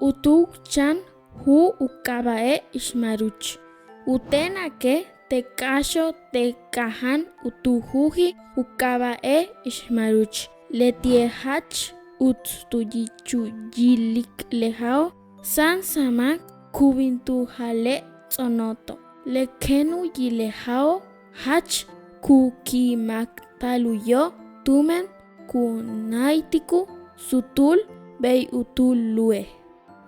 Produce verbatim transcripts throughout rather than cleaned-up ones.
U tu'ux chan ju' u k'aaba'e' Ixmaruch. U téenake' te' k'áaxo' te' k'aja'an u tujuji' u k'aaba'e' Ixmaruch. Leti'e' jach uts tu yilik le ja'o', sáansamak ku bin tu jale' Ts'onoto'. Le kéen u yil le ja'o' jach ku ki'imaktal u yóol tumen ku náaytiku sutul bey u tuul lu'e'.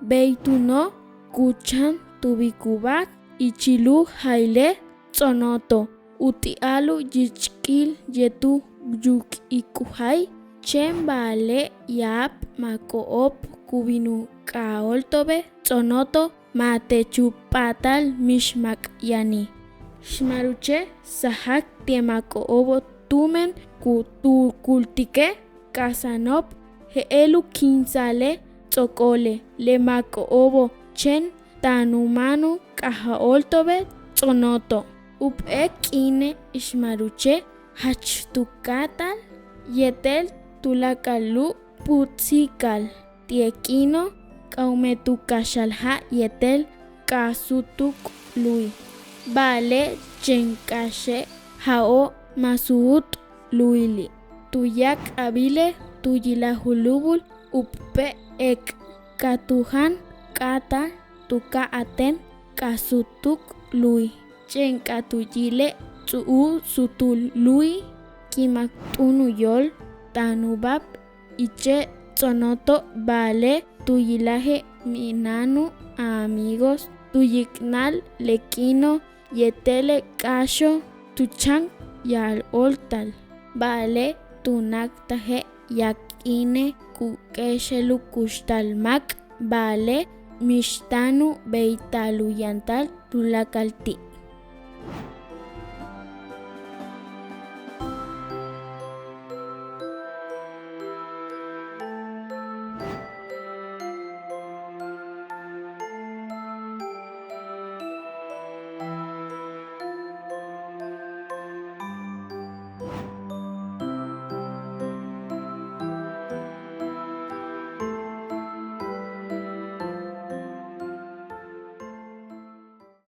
Bey túuno' ku chan tu bikubáaj ichil u jaile' Ts'onoto', u ti'al u yich'kil yéetel u yuk'ik u jaay. Chéen ba'ale' ya'ab máako'ob ku bin u k'ajóolta'obe' Ts'onoto' ma' teech u p'áatal mix máak yanil. Ixmaruche' sajak ti'e' máako'obo' tumen ku tukultike' k'a'ajano'ob je'el u kíinsa'ale' ts'o'okole'. Le máako'obo' chéen táan u máan u k'ajóolta'obe' Ts'onoto'. Jump'éel k'iine' Ixmaruche' jach tu k'áatal yéetel tuláakal u pu'utsikal. Ti'e' k'iino' k'a'ume' tu kaxal ja' yéetel k'a'aj súutuk lu'uy. Ba'ale' chéen k'áaxe' ja'o' ma' suut lu'uyli'. Tu yáak'abile' tu yilaj u lúubul jump'éel eek ka tu jan k'áataj tu ka'atéen k'a'aj súutuk lu'uy. Chéen k'a'aj tu yile' ts'u'ul sutul lu'uy ki'imak túun u yóol táan u báab iche' Ts'onoto'. Ba'ale' tu yilaje' mina'an u amigos tu yiknal le k'iino' yéetel le k'áaxo' tu chan ya'al óolta'al. Ba'ale' tu náaktaje' yaan k'iine' ku k'éexel u kuxtal máak. Ba'ale' mix táan u béeytal u yantal tuláakal ti'.